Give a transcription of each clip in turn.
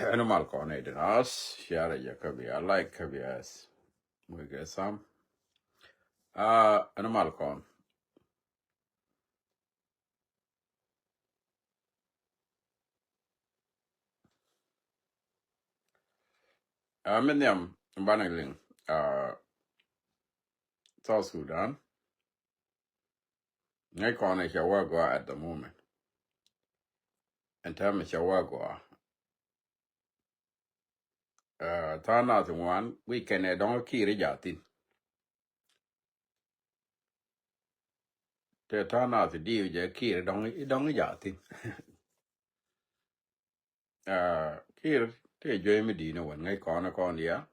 Animal kone de nas share ja kabi I like kabi as we get some. Animal kon. Miniam banagling. South Sudan. Ngay kone shawagwa at the moment. And tell me shawagwa. Ta na one we can don kiri jatin. Te ta na di je kiri don don jatin. Kir te joy mi di no wan ngay kone kon ya.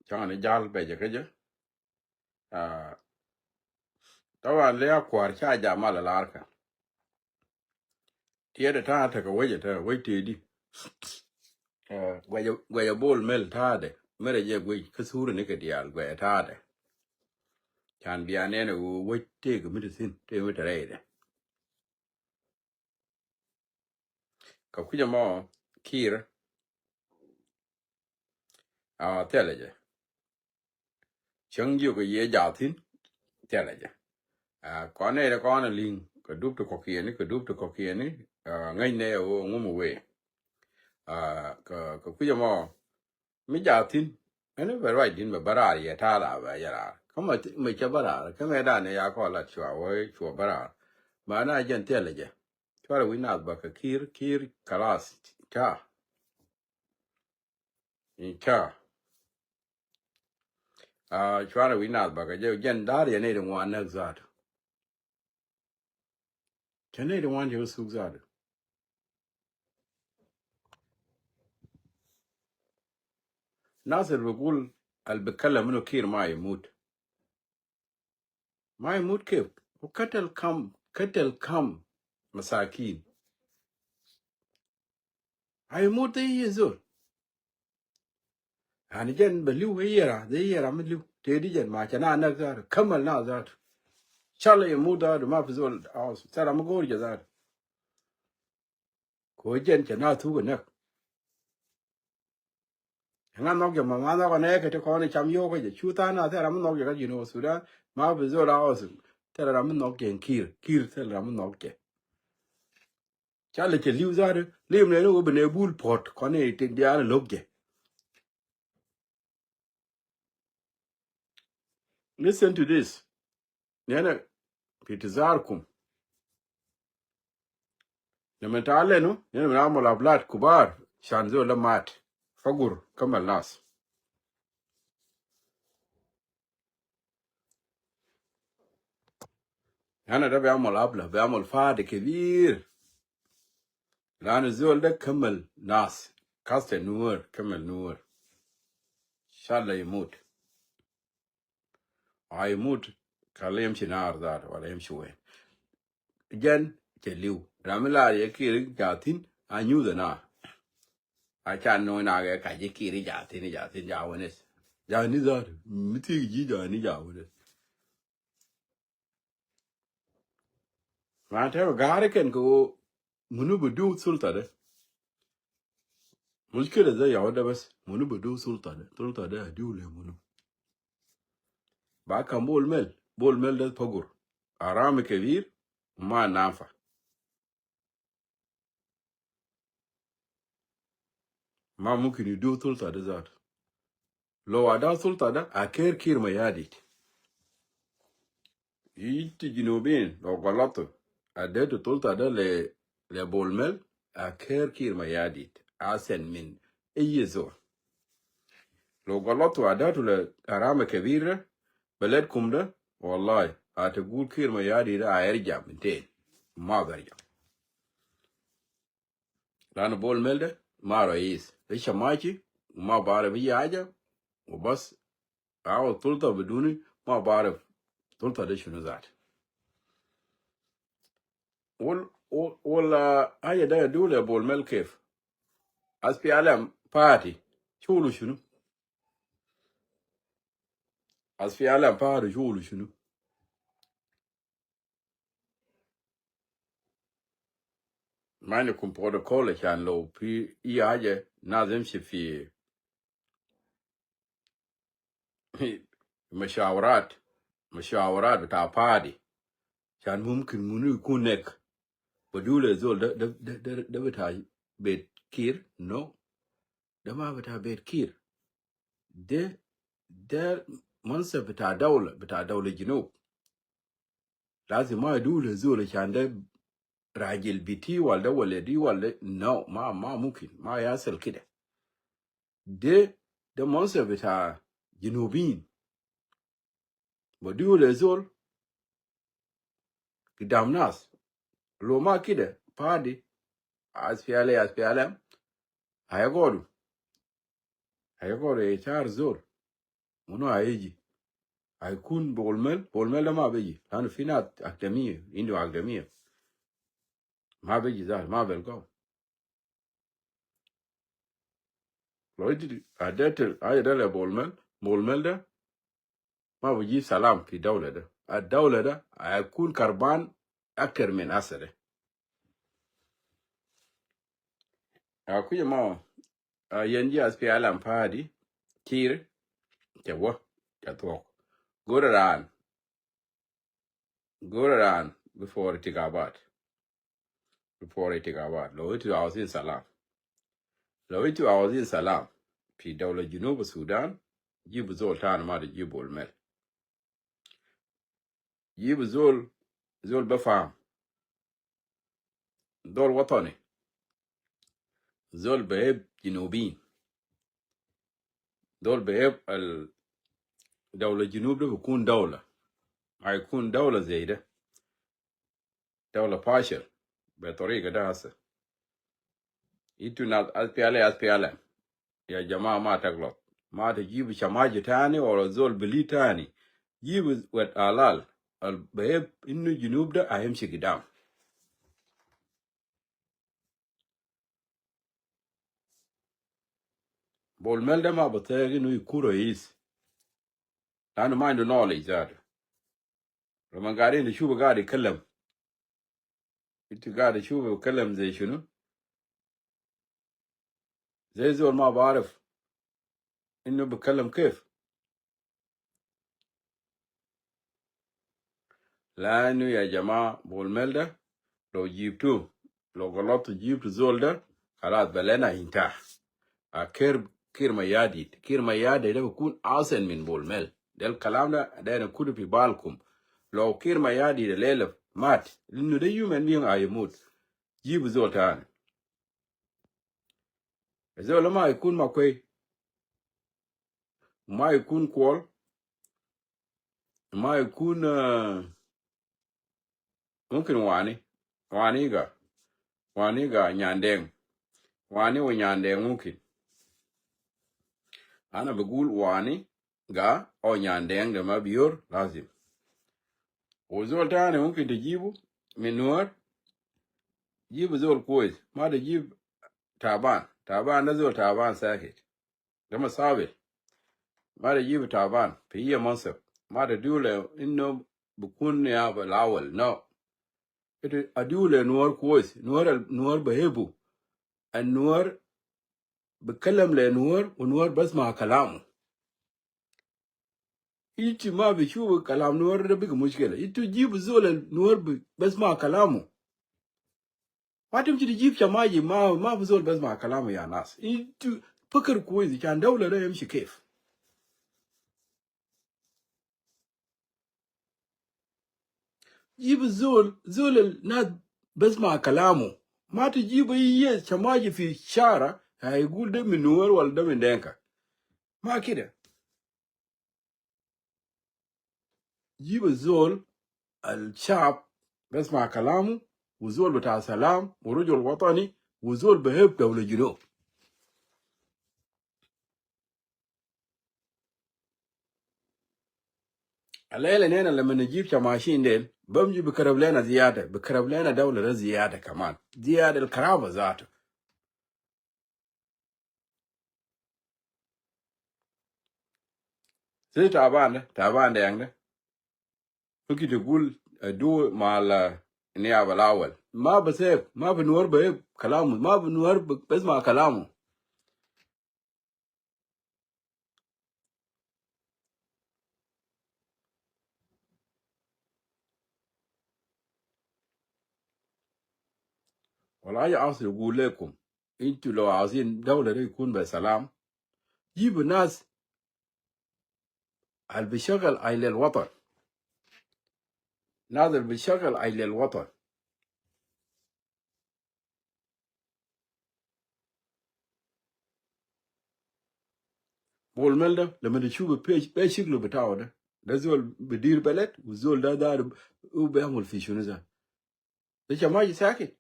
Chang ni jal be je keje. Tawan le akwar cha ja mala larka. Tiede ta ta ka weje ta weje di. Gwaja gwaja bol mel tade. Mere je gwe kasuru ne ke dial gwe tade. Chan biane ne wo weje te ke mi sin te mi tere. Ka kuja mo kir a teleje. Chang yu ke ye jatin teleje. Kone re kone ling ka dup to kokieni ka dup to kokieni ngai ne wo ngumu we. Ka kuja mo mi jatin ene be right din be barar ye tara ba yara. Kama me cha barar kama da ne ya ko la chwa wo chwa barar. Ma na jen teleje. Chwara wi na ba ka kir kir kalas cha cha. Chwara wi na ba ka je jen dar ye ne de wan na zat. Chen ne de wan je su zat. ناس اللي بيقول اللي بيتكلم انه كير ما يموت ما يموت كيف وقتل كم قتل كم مساكين هيموت اي زول يعني جن بليو هيرا زي يرا مليو تيدي جن ما كان انا زار كمل نا زار ان شاء الله يموت هذا ما في زول عاوز ترى ما قول جزار كو جن كنا تو نك nga nok ma ma na ne ke te ko ne cham yo ko je chu ta na tera mo nok ga jino Sudan ma fi zo la os tera mo nok gen kir kir tera mo nok ke chale che liu zare lim ne no be ne bul pot ko ne te dia lok je listen to this nene pitizarkum لما تعلنوا nene بنعمل أبلاد كبار شان زول مات فقر كمل ناس أنا ده بيعمل أبلة بيعمل فاد كبير لأن الزول ده كمل ناس كاست نور كمل نور إن شاء الله يموت هيموت خليه يمشي نار ذات ولا يمشي وين جن تليو راملا يكير جاتين أنيو ذنا أكان نو ناغا كاجي كيري جاتين جاتين جاونس جاني ذات متي جي جاني جاونس ما تعرف غاركن كو منو بدو سلطة ده مشكلة زي يعود بس منو بدو سلطة ده سلطة ده هديو له منو باكم بول مل بول مل ده فقر حرام كبير وما نافع ما ممكن يدو سلطة ده ذات لو أدا سلطة ده أكير كير ما ياديت إنت جنوبين لو غلطوا أديتوا سلطة ده لبول مل أكير كير ما ياديت أحسن من أي زول لو غلطوا أداتوا لحرام كبيرة بلدكم ده والله هتقول كير ما يادي ده هيرجع من تاني ما برجع لأنه بول مل ده ما رئيس ده شماشي وما بعرف أي حاجة وبس عاوز سلطة بدوني ما بعرف سلطة ده شنو ذات وال ولا حاجة ده يدول يا بول مل كيف اس بي ال ام بارتي شغله شنو اس بي ال ام بارتي شغله شنو ما عندكم بروتوكول عشان لو في اي حاجة ناس يمشي في مشاورات بتاع party، عشان ممكن منو يكون هناك بدول زول ده بتاع بيت كير. no، ده ما بتاع بيت كير، ده منصب بتاع دولة، بتاع دولة جنوب. لازم ما يدول زول عشان ده راجل بيتي ولا ولدي ولا no، ما ممكن ما يحصل كده. ده منصب بتاع جنوبين، بدول زول قدام ناس. لو ما كده party SPLA SPLM هيقعدوا يشار زول منو هيجي، هيكون بولمل. بولمل ده ما بيجي لانه في ناس أقدمية، عنده أقدمية، ما بيجي ذات ما بيلقاه. لو انت اديت الحاجة ده لبولمل، بولمل ده ما بيجيب سلام في الدولة ده. الدولة ده هيكون كربان أكتر من هسه ده. أكو ما ينجي SPLM party كير تبوا تتوك go around go around before انتخابات، before انتخابات. لو انتوا عاوزين سلام، لو انتوا عاوزين سلام في دولة جنوب السودان، جيبوا زول تاني، ما تجيبوا المال. جيبوا زول بفهم، زول وطني، زول بيحب جنوبين، زول بيحب الدولة الجنوب. ده بيكون دولة، هيكون دولة زي ده دولة فاشل بطريقة ده هسه. انتوا ناس SPLA SPLM يا جماعة ما تغلط، ما تجيبوا شماجة تاني ولا زول بلي تاني. جيبوا ود آلال البيب انه جنوب ده هيمشي قدام. بولمل ده ما بطيق انه يكون رئيس لانه ما عنده knowledge ذاته. لما قاعدين نشوفه قاعد يتكلم، انت قاعد تشوفه يتكلم زي شنو؟ زي زول ما بعرف انه بيتكلم كيف. لانه يا جماعة بولمل ده لو جبتوه، لو غلطت جبت زول ده خلاص بلنا انتهى. كير كير ميادي، كير ميادي ده بيكون أحسن من بولمل. ده الكلام ده أنا كله في بالكم. لو كير ميادي ده ليلة مات، لأنه ده human being هيموت، جيب زول تاني. زول ما يكون ماكوي، ما يكون كول، ما يكون ممكن واني وانيغا وانيغا نياندين واني ونياندين ممكن. أنا بقول واني غا أو نياندين ده ما بيور لازم. وزول تاني ممكن تجيبه من نور، جيب زول كويس، ما تجيب تعبان. تعبان ده زول تعبان ساكت، ده ما صابر. ما تجيب تعبان في أي منصب، ما تدوله إنه بكون يا بالأول. no، أدوله نور كويس، نور بهبه، النور بتكلم لنور ونور بسمع كلامه. انت ما بتشوف كلام نور ده بقى مشكلة. انتوا جيبوا زول النور بسمع كلامه، ما تمشي تجيب شماجي ما بزول بسمع كلامه يا ناس. انتوا فكر كويس كان دولة ده يمشي كيف. جيب زول الناس بسمع كلامه، ما تجيب اي شماجي في الشارع هيقول ده من نور ولا ده من دينكا، ما كده. جيب الزول الشعب بسمع كلامه، وزول بتاع سلام ورجل وطني وزول بهب دولة جنوب. الليلة نينا لما نجيب شماشين ديل بمجي بكرب لنا زيادة، بكرب لنا دولة ده زيادة كمان، زيادة الكرابة ذاته. زي تعبان ده، تعبان ده يعني ممكن تقول دو مع النيابة الأول. ما بسيب، ما بنور بيب كلامه، ما بنور بسمع كلامه. والله عاوز يقول لكم، انتوا لو عاوزين دولة دي يكون بسلام، جيبوا ناس اللي بيشغل عيل الوطن، ناس اللي بيشغل عيل الوطن. بول ده لما تشوف بيش شكله بتاعه ده زول بدير بلد، وزول ده دار هو بيعمل في شنو ده؟ ده شماجي ساكت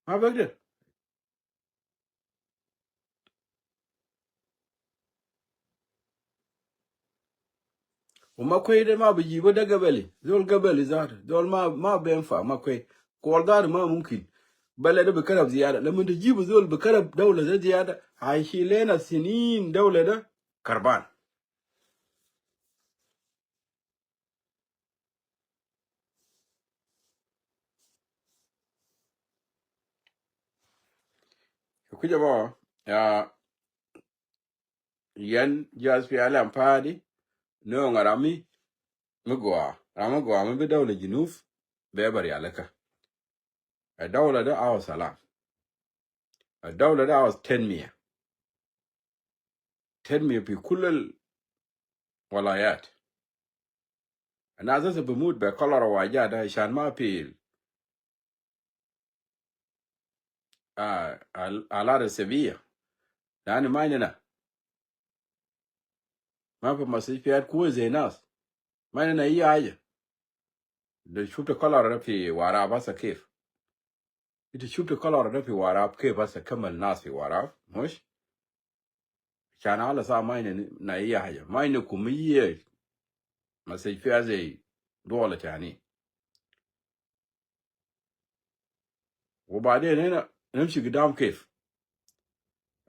ما بقدر. وما كوي ده ما بيجيبه، ده قبلي، زول قبلي ذاته، زول ما بينفع. ما كوي كوردار ما ممكن بلد بكرب زيادة. لما تجيب زول بكرب دولة زي زيادة، عايشين لنا سنين دولة ده كربان. كده بقى يا ين جاز في عالم فادي نو غرامي مقوا رامي قوا من بدولة جنوب بيبر يالك. الدولة ده عاوز سلام، الدولة ده عاوز تنمية، تنمية في كل الولايات. الناس هسه بموت بكوليرا وحاجات ده عشان ما في آلات السبية، لأن ما عندنا، ما في مستشفيات كويس زي ناس، ما عندنا أي حاجة. ده شفت كوليرا ده في وراب هسه كيف؟ انت شفت كوليرا ده في وراب كيف هسه؟ كم الناس في وراب مش؟ عشان على ساعة ما عندنا أي حاجة، ما عندكم أي مستشفيات زي دولة تانية. وبعدين هنا نمشي قدام كيف؟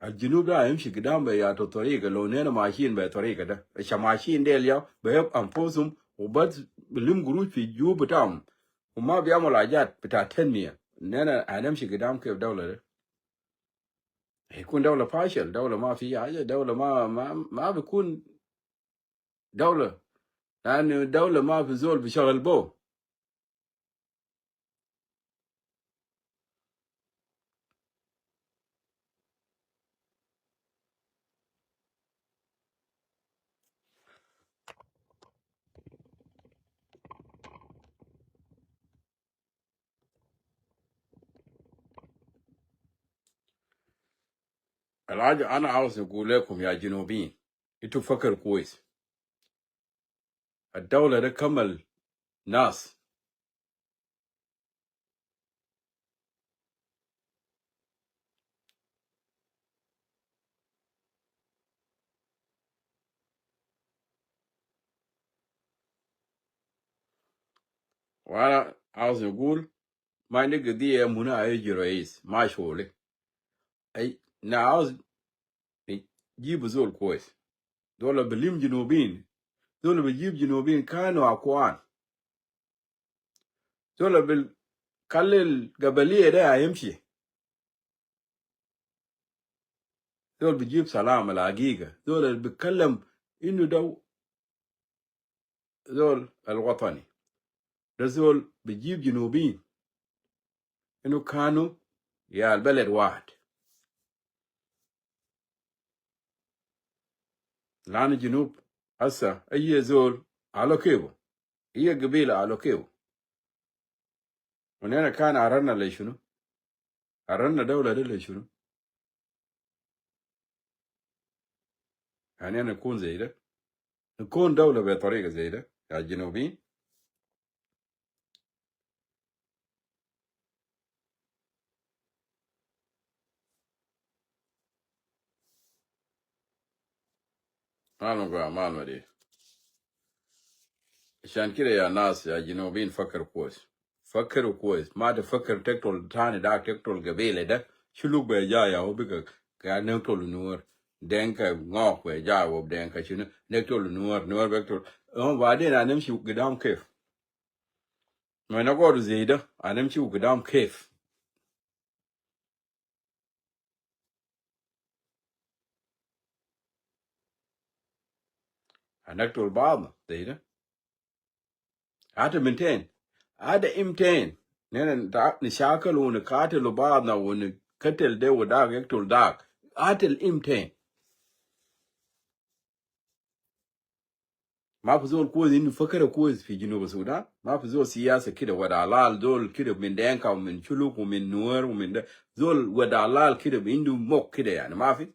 الجنوب ده يمشي قدام بياتو طريقة لو نحن ماشيين بطريقة ده، عشان ماشيين ديل يا بيب أنفسهم وبس بلم قروش في الجيوب بتاعهم وما بيعملوا حاجات بتاع تنمية. نحن هنمشي قدام كيف دولة ده؟ هيكون دولة فاشل، دولة ما في حاجة، دولة ما بيكون دولة، لأن دولة ما في زول بيشغل بو. الحاجة أنا عاوز أقول لكم يا جنوبيين، انتوا فكروا كويس. الدولة ده كمل ناس، وأنا عاوز أقول ما عندي قضية منى يجي رئيس ما شغلي، أي أنا عاوز جيب زول كويس. دولة بلم جنوبين، دولة بجيب جنوبين كانوا أقوان، دولة بالخلي القبلية ده يمشي، دول بجيب سلام الحقيقة، دول اللي بيتكلم إنه ده زول الوطني، ده زول بجيب جنوبين إنه كانوا يا البلد واحد. لأن الجنوب هسه أي زول على كيفه، أي قبيلة على كيفه. ونحن كان عررنا لشنو؟ عررنا دولة دي لشنو؟ يعني أنا نكون زي ده، نكون دولة بطريقة زي ده يا جنوبيين. ما نقول ما ندري. عشان كده يا ناس يا جنوبيين فكروا كويس، فكروا كويس، ما تفكر تقتل تاني ده، تقتل قبيلة ده شلوك بيجايا وبقى كان نقتل نور دينكا ngok بيجايا وبدينكا شنو نقتل نور نور بيقتل هم، بعدين هنمشي قدام كيف؟ ما نقعد زي ده هنمشي قدام كيف؟ هنقتل بعض زي ده؟ هذا 200، هذا 200. نحن نشاكل ونقاتل بعضنا ونقتل ده وداك يقتل داك، هذا الامتين. ما في زول كويس انه فكر كويس في جنوب السودان، ما في زول سياسة كده ودعلال زول كده من دينكا ومن شلوك ومن نوير ومن ده زول ودعلال كده عنده مخ كده، يعني ما في.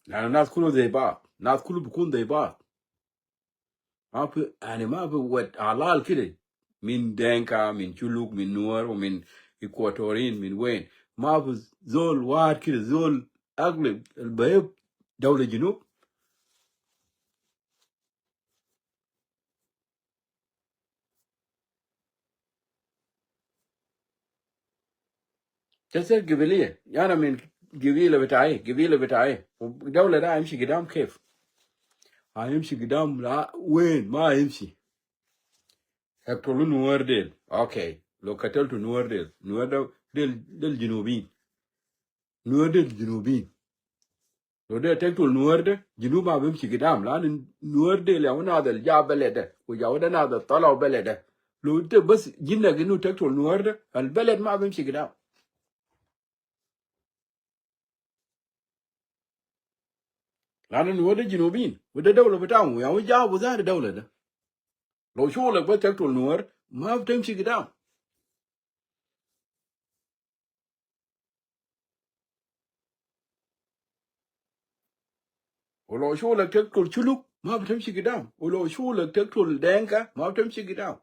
يعني الناس كله زي بعض، الناس كله بيكون زي بعض، ما في يعني ما في ود علال كده من دينكا من شلوك من نوير ومن إكواتوريين من وين، ما في زول واحد كده زول أغلب البيب دولة جنوب تصير قبلية. أنا من قبيلة بتاعي، قبيلة بتاعي، والدولة ده هيمشي قدام كيف؟ هيمشي قدام لا وين؟ ما هيمشي. يقتلوا نوير ديل، okay، لو قتلتوا نوير ديل، نوير ديل ديل, ديل جنوبيين، نوير ديل جنوبيين، لو ده تقتل نوير ده جنوب ما بيمشي قدام، لأن نوير ديل يا هذا الجاب بلده وجاو ده هذا طلعوا بلده. لو انت بس جينا انه تقتل نوير ده البلد ما بيمشي قدام، لأن نوير ده جنوبيين وده دولة بتاعهم، يعني جابوا ذات الدولة ده. لو شغلك بس تقتل نوير ما بتمشي قدام، ولو شغلك تقتل شلوك ما بتمشي قدام، ولو شغلك تقتل دينكا ما بتمشي قدام،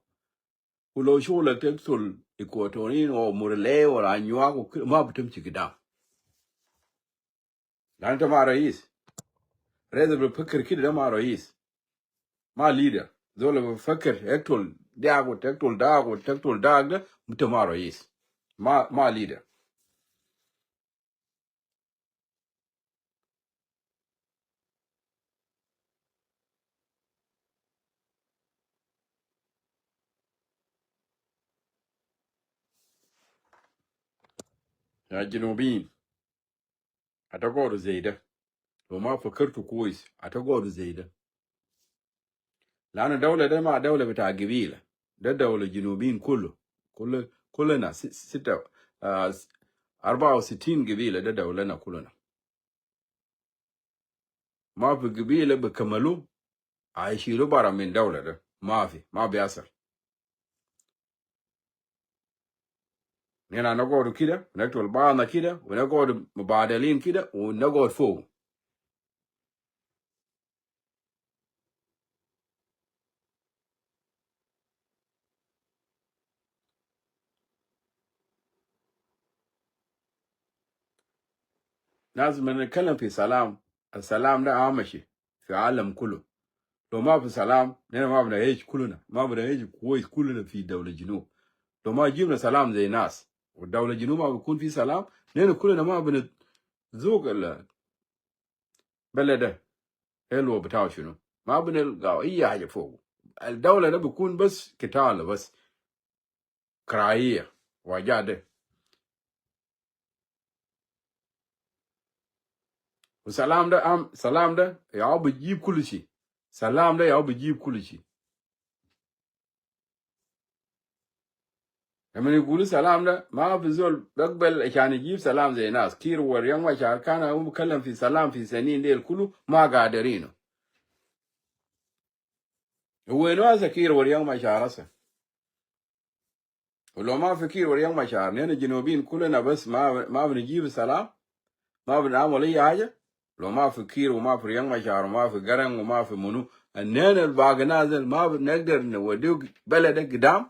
ولو شغلك تقتل إكواتوريين أو مورلي ولا أنيواك ما بتمشي قدام، لأن أنت مع رئيس. رئيس بيفكر كده ده مع رئيس، ما leader. زول بيفكر يقتل داك وتقتل داك وتقتل داك ده انت مع رئيس، ما leader. يا جنوبيين هتقعدوا زي ده لو ما فكرتوا كويس، هتقعدوا زي ده، لأن الدولة ده ما دولة بتاع قبيلة، ده دولة جنوبيين كله، كل كلنا ستة 64 قبيلة، ده دولنا كلنا، ما في قبيلة بكملوا عايشينوا برا من دولة ده، ما في، ما بيصل. نحن نقعد كده ونقتل بعضنا كده ونقعد مبادلين كده ونقعد فوق. لازم نتكلم في سلام، السلام ده أهم شيء في العالم كله. لو ما في سلام نحن ما بنعيش كلنا، ما بنعيش كويس كلنا في دولة الجنوب. لو ما جبنا سلام زي ناس والدولة الجنوب ما بيكون في سلام، نحن كلنا ما بنذوق البلد ده حلو بتاعه شنو، ما بنلقى أي حاجة فوق. الدولة ده بيكون بس قتال، بس كراهية وجاده. وسلام ده سلام ده يا بيجيب كل شيء، سلام ده يا بيجيب كل شيء. لما يقولوا سلام ده ما في زول بقبل عشان يجيب سلام زي ناس كير وريان مشار كان هو بيتكلم في سلام في سنين ديل كله ما قادرينه. وين هذا كير وريان مشار هسه؟ ولو ما في كير وريان مشار نحن الجنوبيين كلنا بس ما بنجيب سلام، ما بنعمل اي حاجه. لو ما في كير وما في ريان مشار وما في قرن وما في منو، اننا الباقي نازل ما بنقدر نوديه بلدك قدام.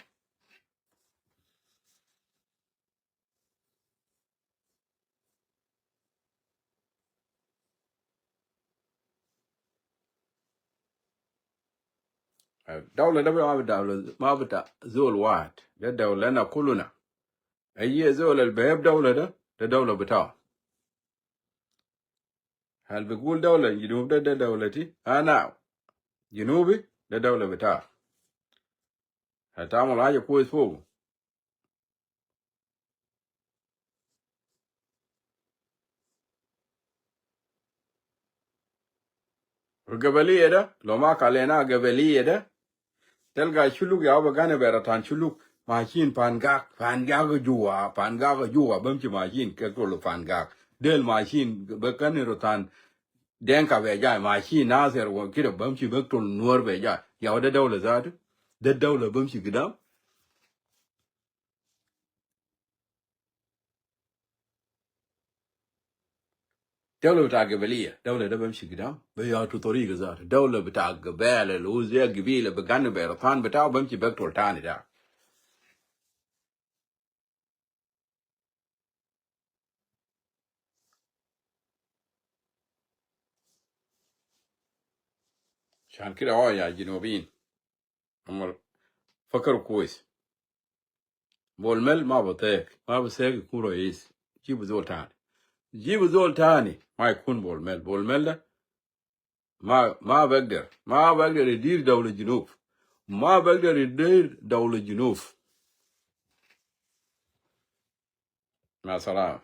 الدولة ده ما بتاع، ما بتاع زول واحد، ده دولنا كلنا. اي زول البيب دولة ده ده دولة بتاعه. هل بيقول دولة الجنوب ده ده دولتي؟ انا جنوبي، ده دولة بتاعه. هتعمل حاجة كويس فوقه. القبلية ده لو ما علينا قبلية ده تلقى شلوك يا أبا كان بيرتان شلوك ماشيين فانقاك فانقاك جوا فانقاك جوا بمشي ماشيين كله فانقاك ديل ماشيين بكن رتان دينكا بيجاي ماشيين ناصر وكده بمشي بقتل نور بيجاي. يا ده دولة ذاته، ده الدولة بمشي قدام. دولة بتاع قبلية، دولة ده بمشي قدام بياتو طريقة ذاته. دولة بتاع قبالة اللي هو زي قبيلة بقن بيرطان بتاعه بمشي بقتل تاني ده. عشان كده يا جنوبيين هم فكروا كويس. بولمل ما بطيق ما بسيق يكون رئيس. جيبوا زول تاني، جيبوا زول تاني ما يكون بولمل. بولمل ده ما بقدر، ما بقدر يدير دولة الجنوب، ما بقدر يدير دولة الجنوب. مع السلامة.